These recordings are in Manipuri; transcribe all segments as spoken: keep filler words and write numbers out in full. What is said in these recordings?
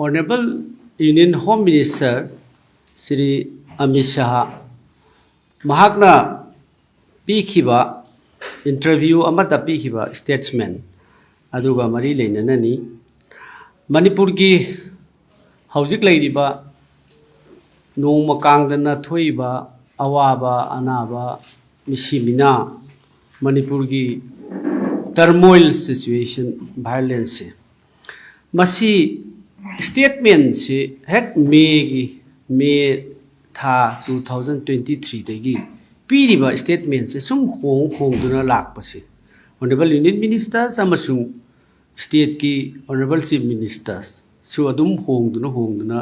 Honorable Union Home Minister Shri Amit Shah ꯃꯍꯥꯛꯅ ꯄꯤꯈꯤꯕ, interview ꯑꯃꯗ ꯄꯤꯈꯤꯕ statement ꯑꯗꯨꯒ ꯃꯔꯤ ꯂꯩꯅꯅꯅꯤ꯫ ꯃꯅꯤꯄꯨꯔꯒꯤ ꯍꯧꯖꯤꯛ ꯂꯩꯔꯤꯕ ꯅꯣꯡꯃ ꯀꯥꯡꯗꯅ ꯊꯣꯛꯏꯕ ꯑꯋꯥꯕ ꯑꯅꯥꯕ, ꯃꯤꯁꯤ ꯃꯤꯅꯥ, ꯃꯅꯤꯄꯨꯔꯒꯤ turmoil situation, violence ꯁꯦ, ꯃꯁꯤ statement ꯁꯤ ꯍꯦꯛ ꯃꯦꯒꯤ, ꯃꯦ ꯊꯥ two thousand twenty three ꯗꯒꯤ ꯄꯤꯔꯤꯕ statement ꯁꯦ ꯁꯨꯝ ꯍꯣꯡ ꯍꯣꯡꯗꯨꯅ ꯂꯥꯛꯄꯁꯦ, Honorable Union Ministers ꯑꯃꯁꯨꯡ state ꯀꯤ Honorable Chief Ministers ꯁꯨ ꯑꯗꯨꯝ ꯍꯣꯡꯗꯨꯅ ꯍꯣꯡꯗꯨꯅ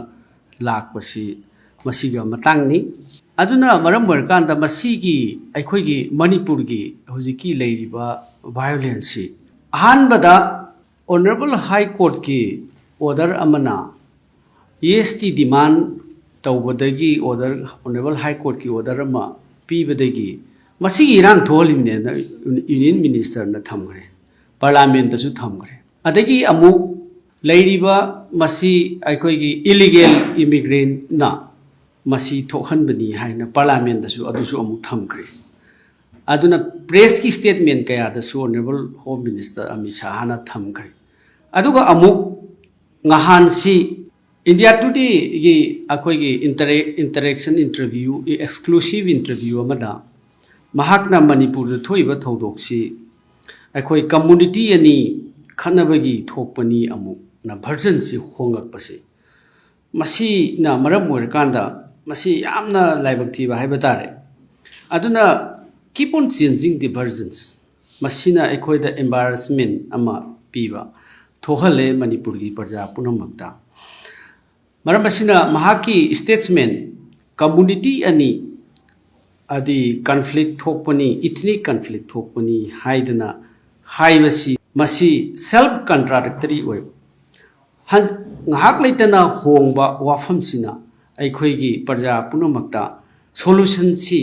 ꯂꯥꯛꯄꯁꯤ ꯃꯁꯤꯒ ꯃꯇꯥꯡꯅꯤ꯫ ꯑꯗꯨꯅ ꯃꯔꯝ ꯑꯣꯏꯔꯀꯥꯟꯗ ꯃꯁꯤꯒꯤ ꯑꯩꯈꯣꯏꯒꯤ ꯃꯅꯤꯄꯨꯔꯒꯤ ꯍꯧꯖꯤꯛꯀꯤ ꯂꯩꯔꯤꯕ violence ꯁꯤ ꯑꯍꯥꯟꯕꯗ Honorable High Court ꯀꯤ order ꯑꯃꯅ S T demand ꯇꯧꯕꯗꯒꯤ order, Honorable High Court ꯀꯤ order ꯑꯃ ꯄꯤꯕꯗꯒꯤ ꯃꯁꯤꯒꯤ ꯏꯔꯥꯡ ꯊꯣꯛꯍꯜꯂꯤꯕꯅꯦꯅ Union Minister ꯅ ꯊꯝꯈ꯭ꯔꯦ, Parliament ꯇꯁꯨ ꯊꯝꯈ꯭ꯔꯦ꯫ ꯑꯗꯒꯤ ꯑꯃꯨꯛ ꯂꯩꯔꯤꯕ ꯃꯁꯤ ꯑꯩꯈꯣꯏꯒꯤ illegal immigrant ꯅ ꯃꯁꯤ ꯊꯣꯛꯍꯟꯕꯅꯤ ꯍꯥꯏꯅ Parliament ꯇꯁꯨ ꯑꯗꯨꯁꯨ ꯑꯃꯨꯛ ꯊꯝꯈ꯭ꯔꯦ꯫ ꯑꯗꯨꯅ press ꯀꯤ statement ꯀꯌꯥꯗꯁꯨ Honorable Home Minister ꯑꯃꯤꯠ ꯁꯍꯥꯅ ꯊꯝꯈ꯭ꯔꯦ꯫ ꯑꯗꯨꯒ ꯑꯃꯨꯛ ꯉꯍꯥꯟꯁꯤ India Today ꯒꯤ ꯑꯩꯈꯣꯏꯒꯤ interaction interview, exclusive interview ꯑꯃꯗ ꯃꯍꯥꯛꯅ ꯃꯅꯤꯄꯨꯔꯗ ꯊꯣꯛꯏꯕ ꯊꯧꯗꯣꯛꯁꯤ ꯑꯩꯈꯣꯏ community ꯑꯅꯤ ꯈꯠꯅꯕꯒꯤ ꯊꯣꯛꯄꯅꯤ ꯑꯃꯨꯛꯅ version ꯁꯤ ꯍꯣꯡꯂꯛꯄꯁꯤ, ꯃꯁꯤꯅ ꯃꯔꯝ ꯑꯣꯏꯔꯀꯥꯟꯗ ꯃꯁꯤ ꯌꯥꯝꯅ ꯂꯥꯏꯕꯛ ꯊꯤꯕ ꯍꯥꯏꯕ ꯇꯥꯔꯦ꯫ ꯑꯗꯨꯅ keep on changing the versions, ꯃꯁꯤꯅ ꯑꯩꯈꯣꯏꯗ embarrassment ꯑꯃ ꯄꯤꯕ ꯊꯣꯛꯍꯜꯂꯦ ꯃꯅꯤꯄꯨꯔꯒꯤ ꯄ꯭ꯔꯖꯥ ꯄꯨꯝꯅꯃꯛꯇ꯫ ꯃꯔꯝ ꯑꯁꯤꯅ ꯃꯍꯥꯛꯀꯤ statement, community ꯑꯅꯤ ꯑꯗꯤ conflict ꯊꯣꯛꯄꯅꯤ, ethnic conflict ꯊꯣꯛꯄꯅꯤ ꯍꯥꯏꯗꯅ ꯍꯥꯏꯕꯁꯤ, ꯃꯁꯤ self contradictory ꯑꯣꯏꯕ, ꯍꯟ-, ꯉꯥꯏꯍꯥꯛ ꯂꯩꯇꯅ ꯍꯣꯡꯕ ꯋꯥꯐꯝꯁꯤꯅ ꯑꯩꯈꯣꯏꯒꯤ ꯄ꯭ꯔꯖꯥ ꯄꯨꯝꯅꯃꯛꯇ solution ꯁꯤ,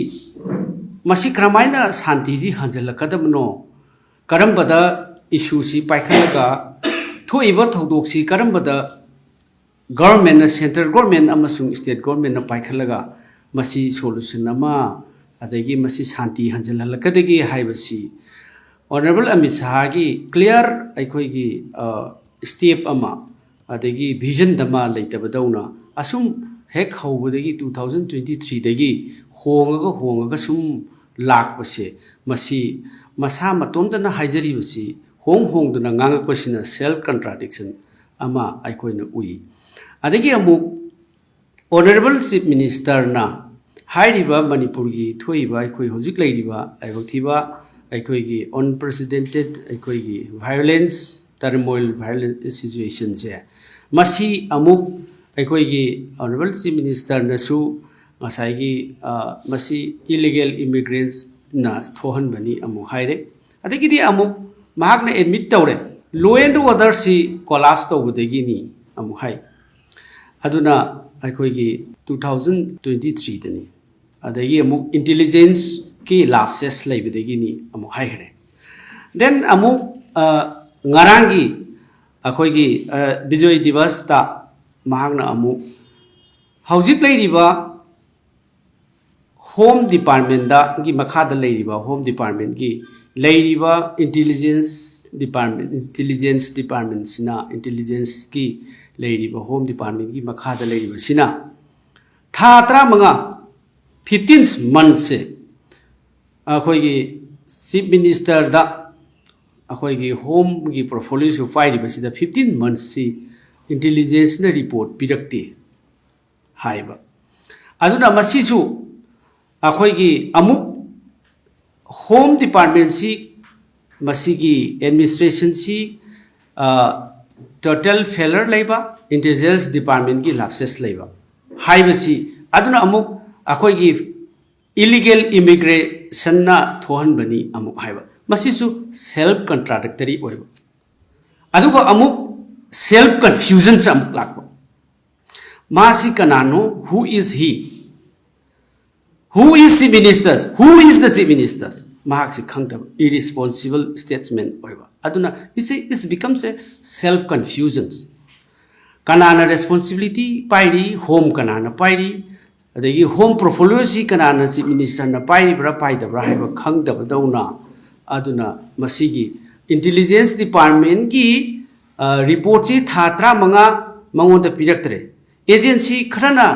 ꯃꯁꯤ ꯀꯔꯝꯍꯥꯏꯅ ꯁꯥꯟꯇꯤꯁꯤ ꯍꯟꯖꯤꯜꯂꯛꯀꯗꯕꯅꯣ, ꯀꯔꯝꯕꯗ issue ꯁꯤ ꯄꯥꯏꯈꯠꯂꯒ ꯊꯣꯛꯏꯕ ꯊꯧꯗꯣꯛꯁꯤ ꯀꯔꯝꯕꯗ ꯒꯣꯔꯃꯦꯟꯅ, ꯁꯦꯟꯇ꯭ꯔꯦꯜ ꯒꯣꯔꯃꯦꯟ ꯑꯃꯁꯨꯡ ꯁ꯭ꯇꯦꯠ ꯒꯣꯔꯃꯦꯟꯅ ꯄꯥꯏꯈꯠꯂꯒ ꯃꯁꯤ ꯁꯣꯂꯨꯁꯟ ꯑꯃ, ꯑꯗꯒꯤ ꯃꯁꯤ ꯁꯥꯟꯇꯤ ꯍꯟꯖꯤꯜꯍꯜꯂꯛꯀꯗꯒꯦ ꯍꯥꯏꯕꯁꯤ ꯑꯣꯅꯔꯦꯕꯜ ꯑꯃꯤꯠ ꯁꯍꯥꯒꯤ ꯀ꯭ꯂꯤꯌꯥꯔ ꯑꯩꯈꯣꯏꯒꯤ ꯁ꯭ꯇꯦꯞ ꯑꯃ, ꯑꯗꯒꯤ ꯚꯤꯖꯟ ꯑꯃ ꯂꯩꯇꯕꯗꯧꯅ, ꯑꯁꯨꯝ ꯍꯦꯛ ꯍꯧꯕꯗꯒꯤ, ꯇꯨ ꯊꯥꯎꯖꯟ ꯇ꯭ꯋꯦꯟꯇꯤ ꯊ꯭ꯔꯤꯗꯒꯤ ꯍꯣꯡꯉꯒ ꯍꯣꯡꯉꯒ ꯁꯨꯝ ꯂꯥꯛꯄꯁꯦ, ꯃꯁꯤ ꯃꯁꯥ ꯃꯇꯣꯝꯇꯅ ꯍꯥꯏꯖꯔꯤꯕꯁꯤ ꯍꯣꯡ ꯍꯣꯡꯗꯅ ꯉꯥꯡꯉꯛꯄꯁꯤꯅ ꯁꯦꯜꯐ ꯀꯟꯇ꯭ꯔꯥꯗꯤꯛꯁꯟ ꯑꯃ ꯑꯩꯈꯣꯏꯅ ꯎꯏ꯫ ꯑꯗꯒꯤ ꯑꯃꯨꯛ ꯑꯣꯅꯔꯦꯕꯜ ꯆꯤꯐ ꯃꯤꯅꯤꯁꯇꯔꯅ ꯍꯥꯏꯔꯤꯕ ꯃꯅꯤꯄꯨꯔꯒꯤ ꯊꯣꯛꯏꯕ, ꯑꯩꯈꯣꯏ ꯍꯧꯖꯤꯛ ꯂꯩꯔꯤꯕ ꯂꯥꯏꯕꯛ ꯊꯤꯕ, ꯑꯩꯈꯣꯏꯒꯤ ꯑꯟꯄ꯭ꯔꯦꯁꯤꯗꯦꯟꯇꯦꯠ, ꯑꯩꯈꯣꯏꯒꯤ ꯚꯥꯏꯑꯣꯂꯦꯟꯁ, ꯇꯔꯃꯣꯏꯜ, ꯚꯥꯏꯑꯣꯂꯦꯟꯁ ꯁꯤꯆꯨꯋꯦꯁꯟꯁꯦ, ꯃꯁꯤ ꯑꯃꯨꯛ ꯑꯩꯈꯣꯏꯒꯤ ꯑꯣꯅꯔꯦꯕꯜ ꯆꯤꯐ ꯃꯤꯅꯤꯁꯇꯔꯅꯁꯨ ꯉꯁꯥꯏꯒꯤ, ꯑ, ꯃꯁꯤ ꯏꯂꯤꯒꯦꯜ ꯏꯃꯤꯒ꯭ꯔꯦꯟꯠꯁꯅ ꯊꯣꯛꯍꯟꯕꯅꯤ ꯑꯃꯨꯛ ꯍꯥꯏꯔꯦ꯫ ꯑꯗꯒꯤꯗꯤ ꯑꯃꯨꯛ ꯃꯍꯥꯛꯅ ꯑꯦꯗꯃꯤꯠ ꯇꯧꯔꯦ, ꯂꯣ ꯑꯦꯟ ꯑꯣꯔꯗꯔꯁꯤ ꯀꯣꯂꯥꯞꯁ ꯇꯧꯕꯗꯒꯤꯅꯤ ꯑꯃꯨꯛ ꯍꯥꯏ꯫ ꯑꯗꯨꯅ ꯑꯩꯈꯣꯏꯒꯤ ꯇꯨ ꯊꯥꯎꯖꯟ ꯇ꯭ꯋꯦꯟꯇꯤ ꯊ꯭ꯔꯤꯗꯅꯤ꯫ ꯑꯗꯒꯤ ꯑꯃꯨꯛ ꯏꯟꯇꯦꯂꯤꯖꯦꯟꯁꯀꯤ ꯂꯥꯞꯁꯦꯁ ꯂꯩꯕꯗꯒꯤꯅꯤ ꯑꯃꯨꯛ ꯍꯥꯏꯈ꯭ꯔꯦ꯫ ꯗꯦꯟ ꯑꯃꯨꯛ, ꯑ, ꯉꯔꯥꯡꯒꯤ ꯑꯩꯈꯣꯏꯒꯤ, ꯑ, ꯕꯤꯖꯣꯏ ꯗꯤꯕꯁꯇ ꯃꯍꯥꯛꯅ ꯑꯃꯨꯛ ꯍꯧꯖꯤꯛ ꯂꯩꯔꯤꯕ ꯍꯣꯝ ꯗꯤꯄꯥꯔꯠꯃꯦꯟꯗꯒꯤ ꯃꯈꯥꯗ ꯂꯩꯔꯤꯕ ꯍꯣꯝ ꯗꯤꯄꯥꯔꯠꯃꯦꯟꯒꯤ ꯂꯩꯔꯤꯕ ꯏꯟꯇꯦꯂꯤꯖꯦꯟꯁ ꯗꯤꯄꯥꯔꯠꯃꯦꯟ, ꯏꯟꯇꯦꯂꯤꯖꯦꯟꯁ ꯗꯤꯄꯥꯔꯠꯃꯦꯟꯁꯤꯅ, ꯏꯟꯇꯦꯂꯤꯖꯦꯟꯁꯀꯤ ꯂꯩꯔꯤꯕ ꯍꯣꯝ ꯗꯤꯄꯥꯔꯠꯃꯦꯟꯒꯤ ꯃꯈꯥꯗ ꯂꯩꯔꯤꯕꯁꯤꯅ ꯊꯥ ꯇꯔꯥꯃꯉꯥ, ꯐꯤꯐꯇꯤꯟ ꯃꯟꯊꯁꯦ ꯑꯩꯈꯣꯏꯒꯤ ꯆꯤꯐ ꯃꯤꯅꯤꯁꯇꯔꯗ ꯑꯩꯈꯣꯏꯒꯤ ꯍꯣꯝꯒꯤ ꯄꯣꯔꯠꯐꯣꯂꯤꯑꯣꯁꯨ ꯄꯥꯏꯔꯤꯕꯁꯤꯗ ꯐꯤꯐꯇꯤꯟ ꯃꯟꯊꯁꯤ ꯏꯟꯇꯦꯂꯤꯖꯦꯟꯁꯅ ꯔꯤꯄꯣꯔꯠ ꯄꯤꯔꯛꯇꯦ ꯍꯥꯏꯕ꯫ ꯑꯗꯨꯅ ꯃꯁꯤꯁꯨ ꯑꯩꯈꯣꯏꯒꯤ ꯑꯃꯨꯛ ꯍꯣꯝ ꯗꯤꯄꯥꯔꯠꯃꯦꯟꯁꯤ, ꯃꯁꯤꯒꯤ ꯑꯦꯗꯃꯤꯅꯤꯁꯇ꯭ꯔꯦꯁꯟꯁꯤ, ꯑ, ꯇꯣꯇꯦꯜ ꯐꯦꯂꯔ ꯂꯩꯕ, ꯏꯟꯇꯦꯂꯤꯖꯦꯟꯁ ꯗꯤꯄꯥꯔꯠꯃꯦꯟꯒꯤ ꯂꯥꯞꯁꯦꯁ ꯂꯩꯕ ꯍꯥꯏꯕꯁꯤ, ꯑꯗꯨꯅ ꯑꯃꯨꯛ ꯑꯩꯈꯣꯏꯒꯤ ꯏꯂꯤꯒꯦꯜ ꯏꯃꯤꯒ꯭ꯔꯦꯁꯟꯅ ꯊꯣꯛꯍꯟꯕꯅꯤ ꯑꯃꯨꯛ ꯍꯥꯏꯕ꯫ ꯃꯁꯤꯁꯨ ꯁꯦꯜꯐ ꯀꯟꯇ꯭ꯔꯥꯗꯤꯛꯇꯔꯤ ꯑꯣꯏꯕ꯫ ꯑꯗꯨꯒ ꯑꯃꯨꯛ ꯁꯦꯜꯐ ꯀꯟꯐ꯭ꯌꯨꯖꯟꯁꯦ ꯑꯃꯨꯛ ꯂꯥꯛꯄ꯫ ꯃꯥꯁꯤ ꯀꯅꯥꯅꯣ? Who is he? Who is the minister? Who is the chief minister? ꯃꯍꯥꯛꯁꯤ ꯈꯪꯗꯕ, ꯏꯔꯤꯁꯄꯣꯟꯁꯤꯕꯜ ꯁ꯭ꯇꯦꯠꯁꯃꯦꯟ ꯑꯣꯏꯕ꯫ ꯑꯗꯨꯅ it's a, it becomes a self confusion. ꯀꯅꯥꯅ ꯔꯦꯁꯄꯣꯟꯁꯤꯕꯤꯂꯤꯇꯤ ꯄꯥꯏꯔꯤ, ꯍꯣꯝ ꯀꯅꯥꯅ ꯄꯥꯏꯔꯤ, ꯑꯗꯒꯤ ꯍꯣꯝ ꯄꯣꯔꯠꯐꯣꯂꯤꯑꯣꯁꯤ ꯀꯅꯥꯅ ꯆꯤꯐ ꯃꯤꯅꯤꯁꯇꯔꯅ ꯄꯥꯏꯔꯤꯕ꯭ꯔꯥ ꯄꯥꯏꯗꯕ꯭ꯔꯥ ꯍꯥꯏꯕ ꯈꯪꯗꯕꯗꯧꯅ꯫ ꯑꯗꯨꯅ ꯃꯁꯤꯒꯤ ꯏꯟꯇꯦꯂꯤꯖꯦꯟꯁ ꯗꯤꯄꯥꯔꯠꯃꯦꯟꯒꯤ ꯔꯤꯄꯣꯔꯠꯁꯤ ꯊꯥ ꯇꯔꯥꯃꯉꯥ ꯃꯉꯣꯟꯗ ꯄꯤꯔꯛꯇ꯭ꯔꯦ꯫ ꯑꯦꯖꯦꯟꯁꯤ ꯈꯔꯅ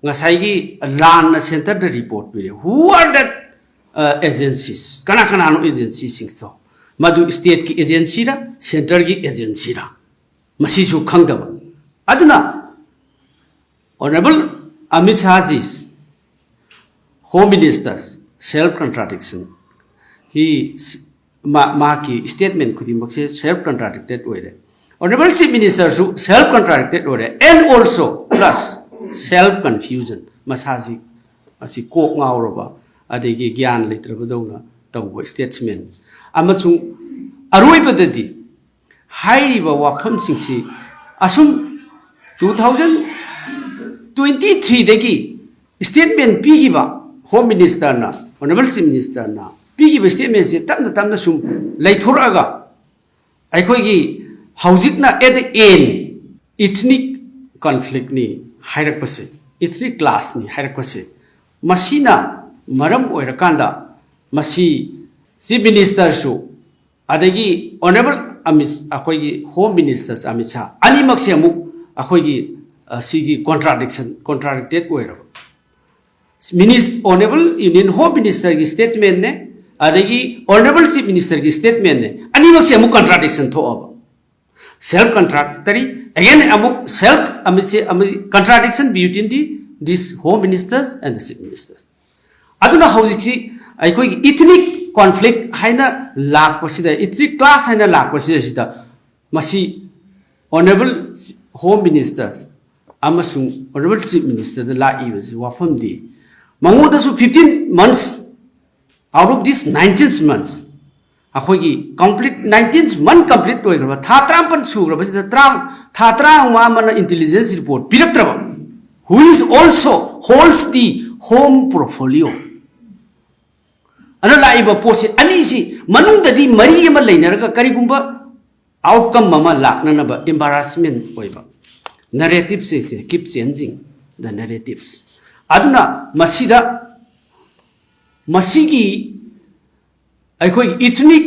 ꯉꯁꯥꯏꯒꯤ ꯂꯥꯟꯅ ꯁꯦꯟꯇꯔꯗ ꯔꯤꯄꯣꯔꯠ ꯄꯤꯔꯦ꯫ Who are that agencies? ꯀꯅꯥ ꯀꯅꯥꯅꯣ ꯑꯦꯖꯦꯟꯁꯤꯁꯤꯡꯗꯣ? ꯃꯗꯨ ꯁ꯭ꯇꯦꯠꯀꯤ ꯑꯦꯖꯦꯟꯁꯤꯔ, ꯁꯦꯟꯇꯔꯒꯤ ꯑꯦꯖꯦꯟꯁꯤꯔ? ꯃꯁꯤꯁꯨ ꯈꯪꯗꯕ꯫ ꯑꯗꯨꯅ Honorable Amit Shah's Home Minister's self contradiction, he, ꯃꯍꯥꯛꯀꯤ ꯁ꯭ꯇꯦꯠꯃꯦꯟ ꯈꯨꯗꯤꯡꯃꯛꯁꯦ ꯁꯦꯜꯐ ꯀꯟꯇ꯭ꯔꯥꯗꯤꯛꯇꯦꯠ ꯑꯣꯏꯔꯦ꯫ ꯑꯣꯅꯔꯦꯕꯜ ꯆꯤꯐ ꯃꯤꯅꯤꯁꯇꯔꯁꯨ ꯁꯦꯜꯐ ꯀꯟꯇ꯭ꯔꯥꯗꯤꯛꯇꯦꯠ ꯑꯣꯏꯔꯦ꯫ And also plus self confusion, ꯃꯁꯥꯁꯤ ꯑꯁꯤ ꯀꯣꯛ ꯉꯥꯎꯔꯕ, ꯑꯗꯒꯤ ꯒ꯭ꯌꯥꯟ ꯂꯩꯇ꯭ꯔꯕꯗꯧꯅ ꯇꯧꯕ ꯁ꯭ꯇꯦꯠꯁꯃꯦꯟ꯫ ꯑꯃꯁꯨꯡ ꯑꯔꯣꯏꯕꯗꯗꯤ ꯍꯥꯏꯔꯤꯕ ꯋꯥꯐꯝꯁꯤꯡꯁꯤ ꯑꯁꯨꯝ two thousand twenty threeꯗꯒꯤ ꯁ꯭ꯇꯦꯠꯃꯦꯟ ꯄꯤꯈꯤꯕ ꯍꯣꯝ ꯃꯤꯅꯤꯁꯇꯔꯅ, ꯑꯣꯅꯔꯦꯕꯜ ꯆꯤꯐ ꯃꯤꯅꯤꯁꯇꯔꯅ ꯄꯤꯈꯤꯕ ꯁ꯭ꯇꯦꯠꯃꯦꯟꯁꯦ ꯇꯞꯅ ꯇꯞꯅ ꯁꯨꯝ ꯂꯩꯊꯣꯔꯛꯑꯒ ꯑꯩꯈꯣꯏꯒꯤ ꯍꯧꯖꯤꯛꯅ at the end ethnic conflictꯅꯤ ꯍꯥꯏꯔꯛꯄꯁꯦ, ethnic clashꯅꯤ ꯍꯥꯏꯔꯛꯄꯁꯦ, ꯃꯁꯤꯅ ꯃꯔꯝ ꯑꯣꯏꯔꯀꯥꯟꯗ ꯃꯁꯤ ꯆꯤꯐ ꯃꯤꯅꯤꯁꯇꯔꯁꯨ ꯑꯗꯒꯤ ꯑꯣꯅꯔꯦꯕꯜ ꯑꯃꯤꯠ, ꯑꯩꯈꯣꯏꯒꯤ ꯍꯣꯝ ꯃꯤꯅꯤꯁꯇꯔ ꯑꯃꯤꯠ ꯁꯥꯍ ꯑꯅꯤꯃꯛꯁꯦ ꯑꯃꯨꯛ ꯑꯩꯈꯣꯏꯒꯤ, ꯑ, ꯁꯤꯒꯤ ꯀꯣꯟꯇ꯭ꯔꯥꯗꯤꯛꯁꯟ, ꯀꯣꯟꯇ꯭ꯔꯥꯗꯤꯛꯇꯦꯠ ꯑꯣꯏꯔꯕ꯫ ꯃꯤꯅꯤꯁ-, ꯑꯣꯅꯔꯦꯕꯜ ꯌꯨꯅꯤꯌꯟ ꯍꯣꯝ ꯃꯤꯅꯤꯁꯇꯔꯒꯤ ꯁ꯭ꯇꯦꯠꯃꯦꯟꯅꯦ, ꯑꯗꯒꯤ ꯑꯣꯅꯔꯦꯕꯜ ꯆꯤꯐ ꯃꯤꯅꯤꯁꯇꯔꯒꯤ ꯁ꯭ꯇꯦꯠꯃꯦꯟꯅꯦ, ꯑꯅꯤꯃꯛꯁꯦ ꯑꯃꯨꯛ ꯀꯟꯇ꯭ꯔꯥꯗꯤꯛꯁꯟ ꯊꯣꯛꯑꯕ꯫ Self contradictory, again ꯑꯃꯨꯛ self, ꯑꯃꯤꯠꯁꯦ ꯑꯃꯨꯛ contradiction between the, this home ministers and the chief ministers. ꯑꯗꯨꯅ ꯍꯧꯖꯤꯛꯁꯤ ꯑꯩꯈꯣꯏꯒꯤ ethnic conflict ꯍꯥꯏꯅ ꯂꯥꯛꯄꯁꯤꯗ, ethnic clash ꯍꯥꯏꯅ ꯂꯥꯛꯄꯁꯤꯗ, ꯁꯤꯗ ꯃꯁꯤ ꯑꯣꯅꯔꯦꯕꯜ ꯍꯣꯝ ꯃꯤꯅꯤꯁꯇꯔ ꯑꯃꯁꯨꯡ ꯑꯣꯅꯔꯦꯕꯜ ꯆꯤꯐ ꯃꯤꯅꯤꯁꯇꯔꯗ ꯂꯥꯛꯏꯕꯁꯤ ꯋꯥꯐꯝꯗꯤ, ꯃꯉꯣꯟꯗꯁꯨ fifteen months, out of this nineteen months, ꯑꯩꯈꯣꯏꯒꯤ complete nineteen month complete ꯑꯣꯏꯈ꯭ꯔꯕ, ꯊꯥ ꯇꯔꯥꯃꯥꯄꯟ ꯁꯨꯈ꯭ꯔꯕꯁꯤꯗ ꯇꯔꯥ, ꯊꯥ ꯇꯔꯥꯃꯉꯥ ꯑꯃꯅ intelligence report ꯄꯤꯔꯛꯇ꯭ꯔꯕ, who is also holds the home portfolio꯫ ꯑꯗꯨꯅ ꯂꯥꯛꯏꯕ ꯄꯣꯠꯁꯤ ꯑꯅꯤꯁꯤ ꯃꯅꯨꯡꯗꯗꯤ ꯃꯔꯤ ꯑꯃ ꯂꯩꯅꯔꯒ ꯀꯔꯤꯒꯨꯝꯕ outcome ꯑꯃ ꯂꯥꯛꯅꯅꯕ embarrassment ꯑꯣꯏꯕ꯫ Narratives is keep changing the narratives. ꯑꯗꯨꯅ ꯃꯁꯤꯗ ꯃꯁꯤꯒꯤ ꯑꯩꯈꯣꯏꯒꯤ ethnic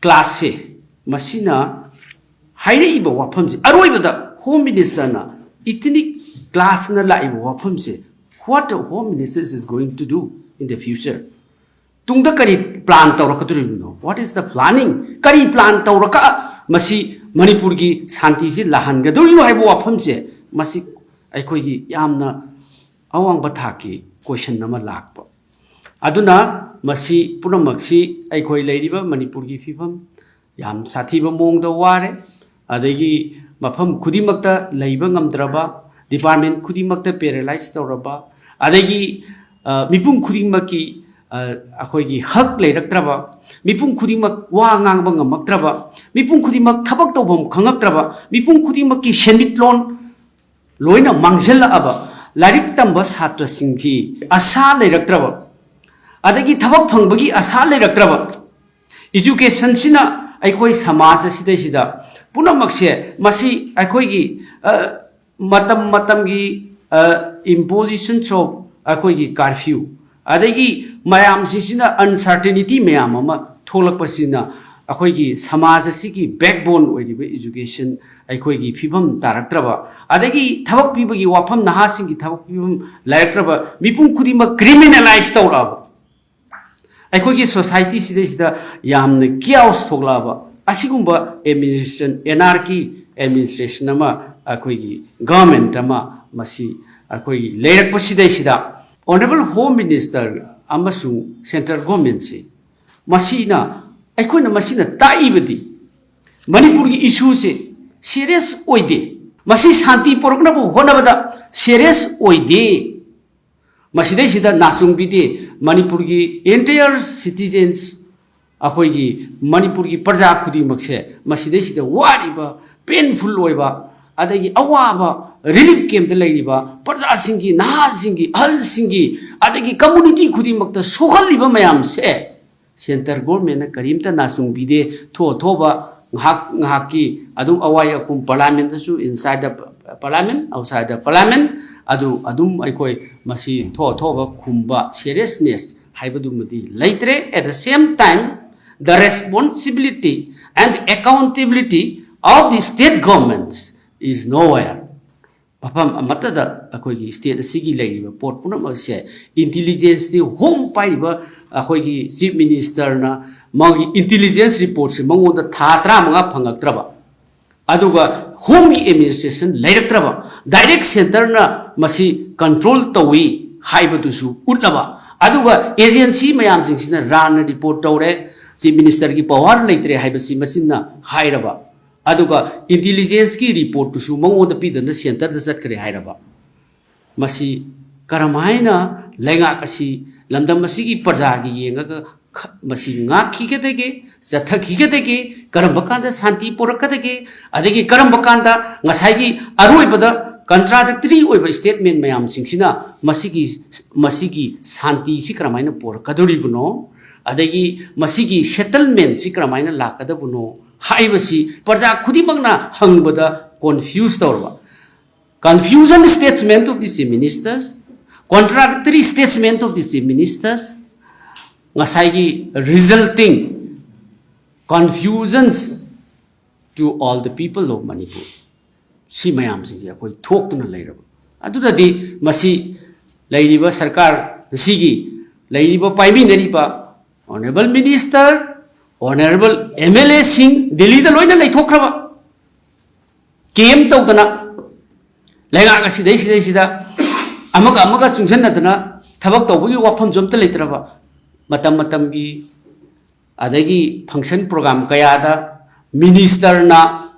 clashꯁꯦ, ꯃꯁꯤꯅ ꯍꯥꯏꯔꯛꯏꯕ ꯋꯥꯐꯝꯁꯦ, ꯑꯔꯣꯏꯕꯗ Home Ministerꯅ ethnic clashꯅ ꯂꯥꯛꯏꯕ ꯋꯥꯐꯝꯁꯦ, what the Home Minister is going to do in the future? ꯇꯨꯡꯗ ꯀꯔꯤ plan ꯇꯧꯔꯛꯀꯗꯧꯔꯤꯕꯅꯣ? What is the planning? ꯀꯔꯤ plan ꯇꯧꯔꯒ ꯃꯁꯤ ꯃꯅꯤꯄꯨꯔꯒꯤ ꯁꯥꯟꯇꯤꯁꯤ ꯂꯥꯛꯍꯟꯒꯗꯧꯔꯤꯅꯣ ꯍꯥꯏꯕ ꯋꯥꯐꯝꯁꯦ, ꯃꯁꯤ ꯑꯩꯈꯣꯏꯒꯤ ꯌꯥꯝꯅ ꯑꯋꯥꯡꯕ ꯊꯥꯛꯀꯤ question ꯑꯃ ꯂꯥꯛꯄ꯫ ꯑꯗꯨꯅ ꯃꯁꯤ ꯄꯨꯝꯅꯃꯛꯁꯤ, ꯑꯩꯈꯣꯏ ꯂꯩꯔꯤꯕ ꯃꯅꯤꯄꯨꯔꯒꯤ ꯐꯤꯕꯝ ꯌꯥꯝ ꯁꯥꯊꯤꯕ ꯃꯑꯣꯡꯗ ꯋꯥꯔꯦ꯫ ꯑꯗꯒꯤ ꯃꯐꯝ ꯈꯨꯗꯤꯡꯃꯛꯇ ꯂꯩꯕ ꯉꯝꯗ꯭ꯔꯕ, department ꯈꯨꯗꯤꯡꯃꯛꯇ paralyze ꯇꯧꯔꯕ, ꯑꯗꯒꯤ, ꯑ, ꯃꯤꯄꯨꯝ ꯈꯨꯗꯤꯡꯃꯛꯀꯤ, ꯑ, ꯑꯩꯈꯣꯏꯒꯤ ꯍꯛ ꯂꯩꯔꯛꯇ꯭ꯔꯕ, ꯃꯤꯄꯨꯝ ꯈꯨꯗꯤꯡꯃꯛ ꯋꯥ ꯉꯥꯡꯕ ꯉꯝꯃꯛꯇ꯭ꯔꯕ, ꯃꯤꯄꯨꯝ ꯈꯨꯗꯤꯡꯃꯛ ꯊꯕꯛ ꯇꯧꯐꯝ ꯈꯪꯉꯛꯇ꯭ꯔꯕ, ꯃꯤꯄꯨꯝ ꯈꯨꯗꯤꯡꯃꯛꯀꯤ ꯁꯦꯟꯃꯤꯠꯂꯣꯟ ꯂꯣꯏꯅ ꯃꯥꯡꯁꯤꯜꯂꯛꯑꯕ, ꯂꯥꯏꯔꯤꯛ ꯇꯝꯕ ꯁꯥꯇ꯭ꯔꯁꯤꯡꯒꯤ ꯑꯁꯥ ꯂꯩꯔꯛꯇ꯭ꯔꯕ, ꯑꯗꯒꯤ ꯊꯕꯛ ꯐꯪꯕꯒꯤ ꯑꯁꯥ ꯂꯩꯔꯛꯇ꯭ꯔꯕ, educationꯁꯤꯅ ꯑꯩꯈꯣꯏ ꯁꯃꯥꯖ ꯑꯁꯤꯗꯩꯁꯤꯗ ꯄꯨꯝꯅꯃꯛꯁꯦ, ꯃꯁꯤ ꯑꯩꯈꯣꯏꯒꯤ, ꯑ, ꯃꯇꯝ ꯃꯇꯝꯒꯤ, ꯑ, impositions of ꯑꯩꯈꯣꯏꯒꯤ curfew, ꯑꯗꯒꯤ ꯃꯌꯥꯝꯁꯤꯡꯁꯤꯅ uncertainty ꯃꯌꯥꯝ ꯑꯃ ꯊꯣꯛꯂꯛꯄꯁꯤꯅ ꯑꯩꯈꯣꯏꯒꯤ ꯁꯃꯥꯖ ꯑꯁꯤꯒꯤ backbone ꯑꯣꯏꯔꯤꯕ education, ꯑꯩꯈꯣꯏꯒꯤ ꯐꯤꯕꯝ ꯇꯥꯔꯛꯇ꯭ꯔꯕ, ꯑꯗꯒꯤ ꯊꯕꯛ ꯄꯤꯕꯒꯤ ꯋꯥꯐꯝ, ꯅꯍꯥꯁꯤꯡꯒꯤ ꯊꯕꯛ ꯄꯤꯐꯝ ꯂꯩꯔꯛꯇ꯭ꯔꯕ, ꯃꯤꯄꯨꯝ ꯈꯨꯗꯤꯡꯃꯛ criminalize ꯇꯧꯔꯛꯑꯕ, ꯑꯩꯈꯣꯏꯒꯤ society ꯁꯤꯗꯩꯁꯤꯗ ꯌꯥꯝꯅ chaos ꯊꯣꯛꯂꯛꯑꯕ, ꯑꯁꯤꯒꯨꯝꯕ administration, anarchy administration ꯑꯃ, ꯑꯩꯈꯣꯏꯒꯤ government ꯑꯃ ꯃꯁꯤ ꯑꯩꯈꯣꯏꯒꯤ ꯂꯩꯔꯛꯄꯁꯤꯗꯩꯁꯤꯗ, Honourable Home Minister ꯑꯃꯁꯨꯡ central governmentꯁꯤ, ꯃꯁꯤꯅ, ꯑꯩꯈꯣꯏꯅ ꯃꯁꯤꯅ ꯇꯥꯛꯏꯕꯗꯤ ꯃꯅꯤꯄꯨꯔꯒꯤ issueꯁꯦ serious ꯑꯣꯏꯗꯦ꯫ ꯃꯁꯤ ꯁꯥꯟꯇꯤ ꯄꯨꯔꯛꯅꯕ ꯍꯣꯠꯅꯕꯗ serious ꯑꯣꯏꯗꯦ꯫ ꯃꯁꯤꯗꯩꯁꯤꯗ ꯅꯥꯆꯨꯡꯕꯤꯗꯦ꯫ ꯃꯅꯤꯄꯨꯔꯒꯤ entire citizens, ꯑꯩꯈꯣꯏꯒꯤ ꯃꯅꯤꯄꯨꯔꯒꯤ ꯄ꯭ꯔꯖꯥ ꯈꯨꯗꯤꯡꯃꯛꯁꯦ ꯃꯁꯤꯗꯩꯁꯤꯗ ꯋꯥꯔꯤꯕ, painful ꯑꯣꯏꯕ, ꯑꯗꯒꯤ ꯑꯋꯥꯕ, relief campꯇ ꯂꯩꯔꯤꯕ ꯄ꯭ꯔꯖꯥꯁꯤꯡꯒꯤ, ꯅꯍꯥꯁꯤꯡꯒꯤ, ꯑꯍꯜꯁꯤꯡꯒꯤ, ꯑꯗꯒꯤ community ꯈꯨꯗꯤꯡꯃꯛꯇ ꯁꯣꯛꯍꯜꯂꯤꯕ ꯃꯌꯥꯝꯁꯦ central governmentꯅ ꯀꯔꯤꯝꯇ ꯅꯥꯆꯨꯡꯕꯤꯗꯦ꯫ ꯊꯣꯛ ꯊꯣꯛꯑꯕ ꯉꯥꯏꯍꯥꯛ ꯉꯥꯏꯍꯥꯛꯀꯤ ꯑꯗꯨꯝ ꯑꯋꯥꯏ ꯑꯈꯨꯝ parliamentꯇꯁꯨ, inside the Parliament, outside the Parliament, ꯑꯗꯨ ꯑꯗꯨꯝ ꯑꯩꯈꯣꯏ ꯃꯁꯤ ꯊꯣꯛ ꯊꯣꯛꯑꯕ ꯈꯨꯝꯕ seriousness ꯍꯥꯏꯕꯗꯨꯃꯗꯤ ꯂꯩꯇ꯭ꯔꯦ꯫ At the same time, the responsibility and accountability of the state governments is nowhere. ꯃꯐꯝ ꯑꯃꯠꯇꯗ ꯑꯩꯈꯣꯏꯒꯤ state ꯑꯁꯤꯒꯤ ꯂꯩꯔꯤꯕ ꯄꯣꯠ ꯄꯨꯝꯅꯃꯛ ꯑꯁꯦ intelligence ꯇꯤ, home ꯄꯥꯏꯔꯤꯕ ꯑꯩꯈꯣꯏꯒꯤ Chief Minister ꯅ ꯃꯥꯒꯤ intelligence report ꯁꯦ ꯃꯉꯣꯟꯗ ꯊꯥ ꯇꯔꯥꯃꯉꯥ ꯐꯪꯉꯛꯇ꯭ꯔꯕ, ꯑꯗꯨꯒ home ꯒꯤ administration ꯂꯩꯔꯛꯇ꯭ꯔꯕ, direct centre ꯅ ꯃꯁꯤ control ꯇꯧꯏ ꯍꯥꯏꯕꯗꯨꯁꯨ ꯎꯠꯂꯕ, ꯑꯗꯨꯒ agency ꯃꯌꯥꯝꯁꯤꯡꯁꯤꯅ ꯔꯥꯟꯅ report ꯇꯧꯔꯦ, Chief Minister ꯒꯤ power ꯂꯩꯇ꯭ꯔꯦ ꯍꯥꯏꯕꯁꯤ ꯃꯆꯤꯟꯅ ꯍꯥꯏꯔꯕ, ꯑꯗꯨꯒ intelligence ꯀꯤ report ꯇꯨꯁꯨ ꯃꯉꯣꯟꯗ ꯄꯤꯗꯅ centre ꯗ ꯆꯠꯈ꯭ꯔꯦ ꯍꯥꯏꯔꯕ, ꯃꯁꯤ ꯀꯔꯝꯍꯥꯏꯅ ꯂꯩꯉꯥꯛ ꯑꯁꯤ, ꯂꯝꯗꯝ ꯑꯁꯤꯒꯤ ꯄ꯭ꯔꯖꯥꯒꯤ ꯌꯦꯡꯉꯒ ꯈ-, ꯃꯁꯤ ꯉꯥꯛꯈꯤꯒꯗꯒꯦ, ꯆꯠꯊꯈꯤꯒꯗꯒꯦ, ꯀꯔꯝꯕ ꯀꯥꯟꯗ ꯁꯥꯟꯇꯤ ꯄꯨꯔꯛꯀꯗꯒꯦ, ꯑꯗꯒꯤ ꯀꯔꯝꯕ ꯀꯥꯟꯗ ꯉꯁꯥꯏꯒꯤ ꯑꯔꯣꯏꯕꯗ contradictory ꯑꯣꯏꯕ statement ꯃꯌꯥꯝꯁꯤꯡꯁꯤꯅ ꯃꯁꯤꯒꯤ, ꯃꯁꯤꯒꯤ ꯁꯥꯟꯇꯤꯁꯤ ꯀꯔꯝꯍꯥꯏꯅ ꯄꯨꯔꯛꯀꯗꯧꯔꯤꯕꯅꯣ, ꯑꯗꯒꯤ ꯃꯁꯤꯒꯤ settlement ꯁꯤ ꯀꯔꯝꯍꯥꯏꯅ ꯂꯥꯛꯀꯗꯕꯅꯣ ꯍꯥꯏꯕꯁꯤ ꯄ꯭ꯔꯖꯥ ꯈꯨꯗꯤꯡꯃꯛꯅ ꯍꯪꯕꯗ confuse ꯇꯧꯔꯕ꯫ Confusion statement of the Chief Ministers, contradictory statement of the Chief Ministers, ꯉꯁꯥꯏꯒꯤ resulting confusions to all the people of Manipur, ꯁꯤ ꯃꯌꯥꯝꯁꯤꯡꯁꯦ ꯑꯩꯈꯣꯏ ꯊꯣꯛꯇꯨꯅ ꯂꯩꯔꯕ꯫ ꯑꯗꯨꯗꯗꯤ ꯃꯁꯤ ꯂꯩꯔꯤꯕ ꯁꯔꯀꯥꯔ ꯑꯁꯤꯒꯤ ꯂꯩꯔꯤꯕ ꯄꯥꯏꯃꯤꯟꯅꯔꯤꯕ honourable minister, honourable M L A ꯁꯤꯡ ꯗꯤꯜꯂꯤꯗ ꯂꯣꯏꯅ ꯂꯩꯊꯣꯛꯈ꯭ꯔꯕ, ꯀꯦꯝ ꯇꯧꯗꯅ ꯂꯩꯉꯥꯛ ꯑꯁꯤꯗꯩꯁꯤꯗꯩꯁꯤꯗ ꯑꯃꯒ ꯑꯃꯒ ꯆꯨꯡꯁꯤꯟꯅꯗꯅ ꯊꯕꯛ ꯇꯧꯕꯒꯤ ꯋꯥꯐꯝꯁꯨ ꯑꯝꯇ ꯂꯩꯇ꯭ꯔꯕ, ꯃꯇꯝ ꯃꯇꯝꯒꯤ ꯑꯗꯒꯤ function program ꯀꯌꯥꯗ minister ꯅ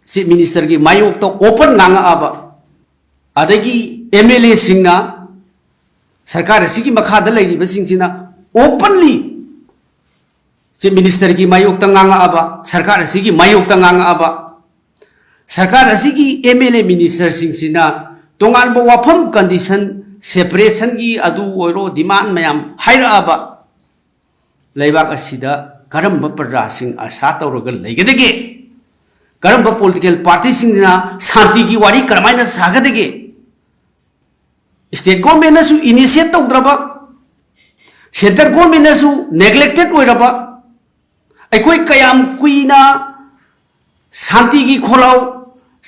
Chief Minister ꯒꯤ ꯃꯥꯌꯣꯛꯇ open ꯉꯥꯡꯉꯛꯑꯕ, ꯑꯗꯒꯤ M L A ꯁꯤꯡꯅ ꯁꯔꯀꯥꯔ ꯑꯁꯤꯒꯤ ꯃꯈꯥꯗ ꯂꯩꯔꯤꯕꯁꯤꯡꯁꯤꯅ openly Chief Minister ꯒꯤ ꯃꯥꯌꯣꯛꯇ ꯉꯥꯡꯉꯛꯑꯕ, ꯁꯔꯀꯥꯔ ꯑꯁꯤꯒꯤ ꯃꯥꯌꯣꯛꯇ ꯉꯥꯡꯉꯛꯑꯕ, ꯁꯔꯀꯥꯔ ꯑꯁꯤꯒꯤ M L A minister ꯁꯤꯡꯁꯤꯅ ꯇꯣꯉꯥꯟꯕ ꯋꯥꯐꯝ, condition, separation ꯒꯤ ꯑꯗꯨ ꯑꯣꯏꯔꯣ, demand ꯃꯌꯥꯝ ꯍꯥꯏꯔꯛꯑꯕ, ꯂꯩꯕꯥꯛ ꯑꯁꯤꯗ ꯀꯔꯝꯕ ꯄ꯭ꯔꯖꯥꯁꯤꯡ ꯑꯁꯥ ꯇꯧꯔꯒ ꯂꯩꯒꯗꯒꯦ? ꯀꯔꯝꯕ ꯄꯣꯂꯤꯇꯤꯀꯦꯜ ꯄꯥꯔꯇꯤꯁꯤꯡꯁꯤꯅ ꯁꯥꯟꯇꯤꯒꯤ ꯋꯥꯔꯤ ꯀꯔꯝꯍꯥꯏꯅ ꯁꯥꯒꯗꯒꯦ? ꯁ꯭ꯇꯦꯠ ꯒꯣꯔꯃꯦꯟꯅꯁꯨ ꯏꯅꯤꯁꯤꯌꯦꯠ ꯇꯧꯗ꯭ꯔꯕ, ꯁꯦꯟꯇꯔ ꯒꯣꯔꯃꯦꯟꯅꯁꯨ ꯅꯦꯒ꯭ꯂꯦꯛꯇꯦꯠ ꯑꯣꯏꯔꯕ, ꯑꯩꯈꯣꯏ ꯀꯌꯥꯝ ꯀꯨꯏꯅ ꯁꯥꯟꯇꯤꯒꯤ ꯈꯣꯜꯂꯥꯎ,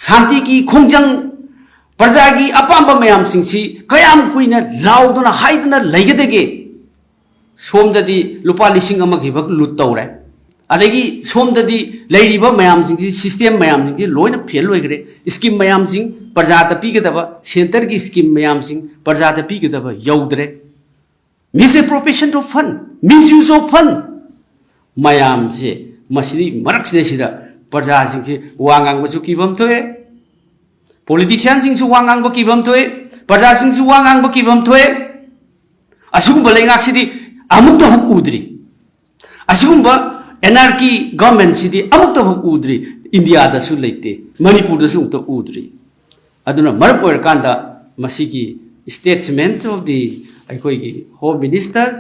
ꯁꯥꯟꯇꯤꯒꯤ ꯈꯣꯡꯖꯪ, ꯄ꯭ꯔꯖꯥꯒꯤ ꯑꯄꯥꯝꯕ ꯃꯌꯥꯝꯁꯤꯡꯁꯤ ꯀꯌꯥꯝ ꯀꯨꯏꯅ ꯂꯥꯎꯗꯨꯅ ꯍꯥꯏꯗꯨꯅ ꯂꯩꯒꯗꯒꯦ? ꯁꯣꯝꯗꯗꯤ ꯂꯨꯄꯥ ꯂꯤꯁꯤꯡ ꯑꯃꯒꯤ ꯕꯛ ꯂꯨꯠ ꯇꯧꯔꯦ, ꯑꯗꯒꯤ ꯁꯣꯝꯗꯗꯤ ꯂꯩꯔꯤꯕ ꯃꯌꯥꯝꯁꯤꯡꯁꯤ, ꯁꯤꯁꯇꯦꯝ ꯃꯌꯥꯝꯁꯤꯡꯁꯤ ꯂꯣꯏꯅ ꯐꯦꯜ ꯑꯣꯏꯈ꯭ꯔꯦ꯫ ꯁ꯭ꯀꯤꯝ ꯃꯌꯥꯝꯁꯤꯡ ꯄ꯭ꯔꯖꯥꯗ ꯄꯤꯒꯗꯕ, ꯁꯦꯟꯇꯔꯒꯤ ꯁ꯭ꯀꯤꯝ ꯃꯌꯥꯝꯁꯤꯡ ꯄ꯭ꯔꯖꯥꯗ ꯄꯤꯒꯗꯕ ꯌꯧꯗ꯭ꯔꯦ꯫ Misappropriation of fund, misuse of fund ꯃꯌꯥꯝꯁꯦ, ꯃꯁꯤꯗꯤ ꯃꯔꯛꯁꯤꯗꯩꯁꯤꯗ ꯄ꯭ꯔꯖꯥꯁꯤꯡꯁꯤ ꯋꯥ ꯉꯥꯡꯕꯁꯨ ꯀꯤꯐꯝ ꯊꯣꯛꯑꯦ, ꯄꯣꯂꯤꯇꯤꯁꯤꯌꯥꯟꯁꯤꯡꯁꯨ ꯋꯥ ꯉꯥꯡꯕ ꯀꯤꯐꯝ ꯊꯣꯛꯑꯦ, ꯄ꯭ꯔꯖꯥꯁꯤꯡꯁꯨ ꯋꯥ ꯉꯥꯡꯕ ꯀꯤꯐꯝ ꯊꯣꯛꯑꯦ꯫ ꯑꯁꯤꯒꯨꯝꯕ ꯂꯩꯉꯥꯛꯁꯤꯗꯤ ꯑꯃꯨꯛꯇ ꯍꯧ ꯎꯗ꯭ꯔꯤ꯫ ꯑꯁꯤꯒꯨꯝꯕ ꯑꯦꯅꯥꯔꯀꯤ ꯒꯚꯔꯟꯃꯦꯟꯠꯁꯤꯗꯤ ꯑꯃꯨꯛꯇ ꯍꯧ ꯎꯗ꯭ꯔꯤ, ꯏꯟꯗꯤꯌꯥꯗꯁꯨ ꯂꯩꯇꯦ, ꯃꯅꯤꯄꯨꯔꯗꯁꯨ ꯑꯃꯨꯛꯇ ꯎꯗ꯭ꯔꯤ꯫ ꯑꯗꯨꯅ ꯃꯔꯝ ꯑꯣꯏꯔꯀꯥꯟꯗ ꯃꯁꯤꯒꯤ statement of the ꯑꯩꯈꯣꯏꯒꯤ Home Minister,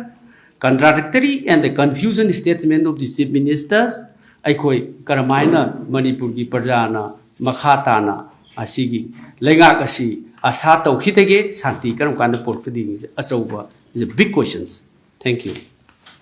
contradictory and the confusion statement of the Chief Minister, ꯑꯩꯈꯣꯏ ꯀꯔꯝꯍꯥꯏꯅ ꯃꯅꯤꯄꯨꯔꯒꯤ ꯄ꯭ꯔꯖꯥꯅ ꯃꯈꯥ ꯇꯥꯅ ꯑꯁꯤꯒꯤ ꯂꯩꯉꯥꯛ ꯑꯁꯤ ꯑꯁꯥ ꯇꯧꯈꯤꯗꯒꯦ? ꯁꯥꯟꯇꯤ ꯀꯔꯝ ꯀꯥꯟꯗ ꯄꯨꯔꯛꯀꯅꯤ? ꯑꯆꯧꯕ, is a big questions. Thank you.